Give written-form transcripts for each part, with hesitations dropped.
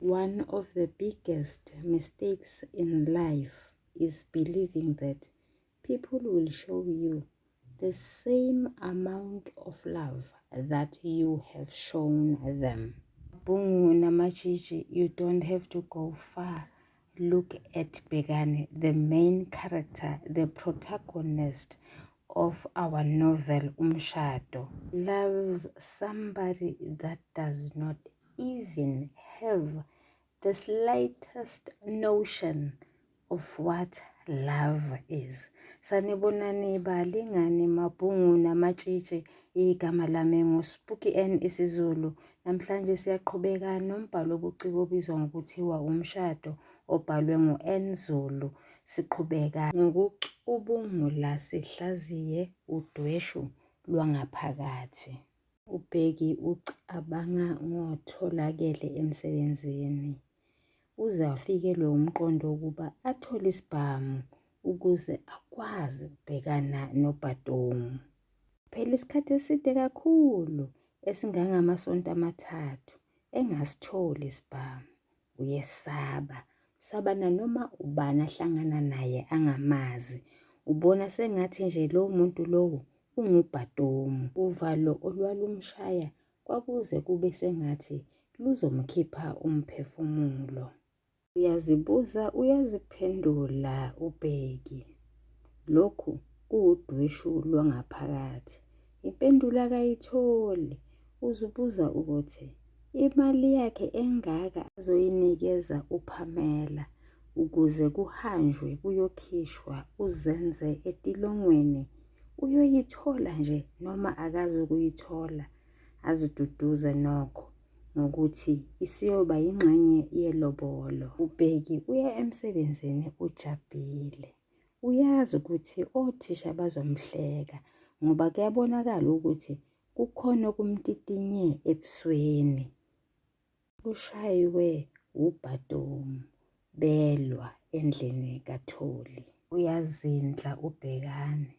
One of the biggest mistakes in life is believing that people will show you the same amount of love that you have shown them. Bungu namatshitshi, you don't have to go far. Look at Bhekani, the main character, the protagonist of our novel Umshado. Loves somebody that does not even have the slightest notion of what love is. Sanibonani balingani mabhungu namatshitshi igama lami nguSpooky N isiZulu. Namhlanje siyaqhubeka nombhalo obuciko obizwa ngokuthiwa umshado obhalwe ngu-N Zulu. Siqhubeka ngokucubungula sihlaziye udweshu lwangaphakathi. UBheki ucabanga ngoTholakele emsebenzini. Uze afikelwe umqondo wokuba athole isibhamu ukuze akwazi ukubhekana noBhatomu. Phela isikhathi eside kakhulu esingangamasonto amathathu engasitholi isibhamu. Uyesaba, usaba nanoma ubani ahlangana naye angamazi. Ubona sengathi nje lowo muntu lowo ungubhatomu. Uvalo olwalumshaya kwakuze kube sengathi luzomkhipha umphefumulo. Uyazibuza uyaziphendula uBheki. Lokhu kuwudweshu lwangaphakathi. Impendulo akayitholi. Uzibuza ukuthi imali yakhe engaka azoyinikeza uPamela ukuze kuhanjwe kuyokhishwa uZenze etilongweni uyoyithola nje noma akazukuyithola. Aziduduze nokho ngokuthi isiyoba yingxenye yelobolo. UBheki uya emsebenzini ujabhile. Uyazi ukuthi othisha bazomhleka ngoba kuyabonakala ukuthi kukhona okumtitinye ebusweni. Ushaywe wubhatomu belwa endlini kaTholi. Uyazindla uBhekani.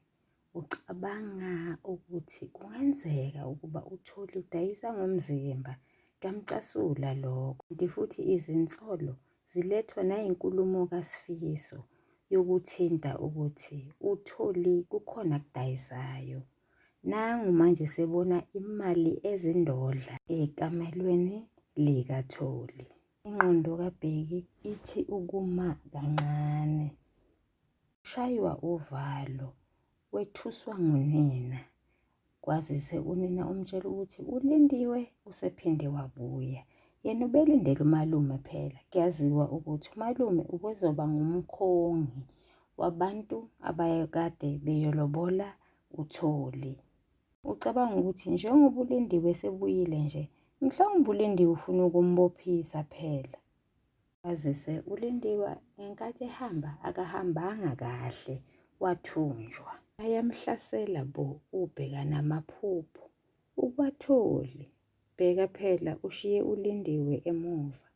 Ucabanga ukuthi kungenzeka ukuba uTholi udayisa ngomzimba. Kuyamcasula lokho. Kanti futhi izinsolo zilethwa nayinkulumo kaSifiso yokuthinta ukuthi uTholi kukhona akudayisayo. Nangu manje sebona imali ezindodla ekamelweni likaTholi. Ingqondo kaBheki ithi ukuma kancane. Ushaywa uvalo, wethuswa ngunina. Kwazise unina umtshela ukuthi uLindiwe usephinde wabuya. Yena ubelindele umalume phela. Kuyaziwa ukuthi umalume ubezoba ngumkhongi wabantu abayekade beyolobola uTholi. Ucabanga ukuthi njengoba uLindiwe esebuyile nje, mhlawumbe uLindiwe ufuna ukumbophisa phela. Kwazise uLindiwe ngenkathi ehamba akahambanga kahle wathunjwa. Ayamhlasela bo uBheka namaphupho. Ukwatholi. Bheka phela ushiye uLindiwe emuva.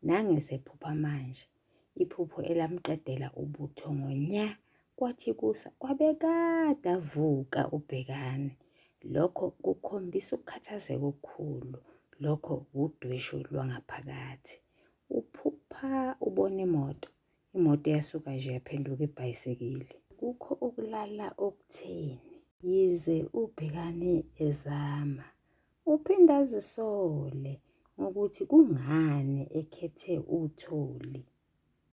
Nange esephupha manje. Iphupho elamqedela ubuthongo nya. Kwathi kusa kwabekade avuka uBhekane. Lokho kukhombisa ukukhathazeka okukhulu. Lokho wudweshu lwangaphakathi. Uphupha ubona imoto. Imoto yasuka nje yaphenduka ibhayisekili. Kukho ukulala okutheni. Yize uBhekane ezama, uphinde azisole ngokuthi kungani ekhethe uTholi.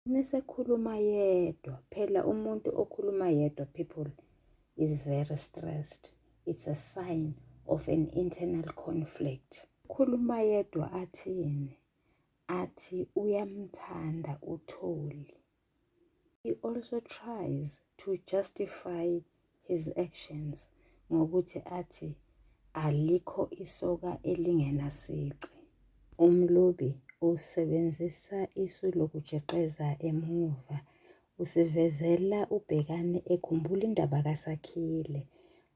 Mesekhuluma yedwa, phela umuntu okhuluma yedwa people is very stressed. It's a sign of an internal conflict. Ukhuluma yedwa athini? Athi uyamthanda uTholi. He also tries to justify his actions ngokuthi athi alikho isoka elingenasici. Umlobi usebenzisa isu lokujeqeza emuva. Usivezela uBhekani ekhumbula indaba kaSakhile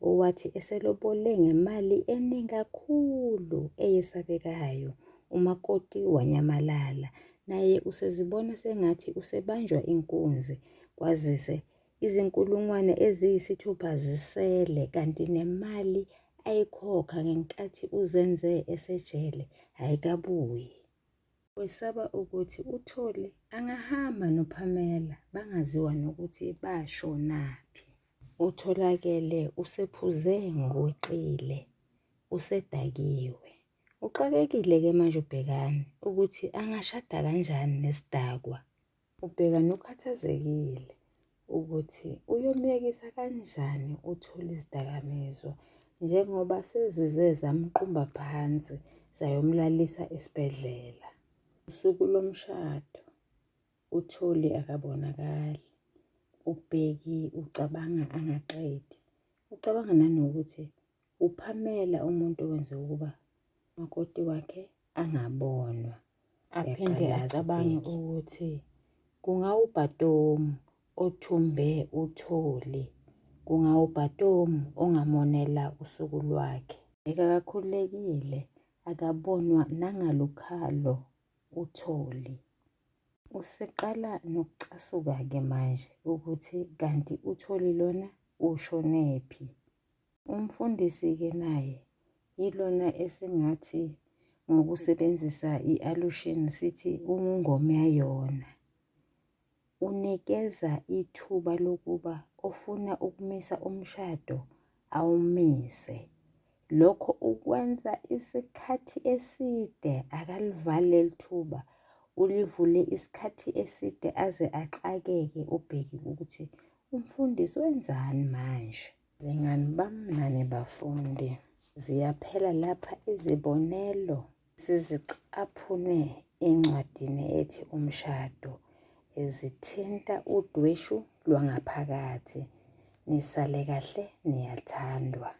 owathi eselobole ngemali eningi kakhulu eyesabekayo, umakoti wanyamalala. Naye usezibona sengathi usebanjwa inkunzi kwazise izinkulungwane eziyisithupha zisele kanti nemali ayikhokha ngenkathi uZenze esejele ayikabuyi. Wesaba ukuthi uTholi angahamba noPamella bangaziwa nokuthi bashonaphi. UTholakele usephuze ngokweqile, usedakiwe. Uxakekile-ke manje uBhekani ukuthi angashada kanjani nesidakwa. UBhekani ukhathazekile ukuthi uyomyekisa kanjani uTholi izidakamizwa njengoba sezize zamqumba phansi zayomlalisa esibhedlela. Usuku lomshado uTholi akabonakali. UBheki ucabanga angaqedi. Ucabanga nanokuthi uPamela umuntu owenze ukuba umakoti wakhe angabonwa. Aphinde acabange ukuthi kungawubhatomu othumbe uTholi, kungawubhatomu ongamonela usuku lwakhe. Ubheka akakhululekile, akabonwa nangalukhalo uTholi. Useqala nokucasuka-ke manje ukuthi kanti uTholi lona ushonephi. Umfundisi-ke naye yilona esingathi ngokusebenzisa i-allusion sithi ungungomyayona. Unikeza ithuba lokuba ofuna ukumisa umshado awumise. Lokho ukwenza isikhathi eside, akalivali leli thuba, ulivule isikhathi eside aze axakeke uBheki ukuthi umfundisi wenzani manje. Balingani bami nani bafundi, ziyaphela lapha izibonelo sizicaphune encwadini ethi Umshado ezithinta udweshu lwangaphakathi. Nisale kahle niyathandwa.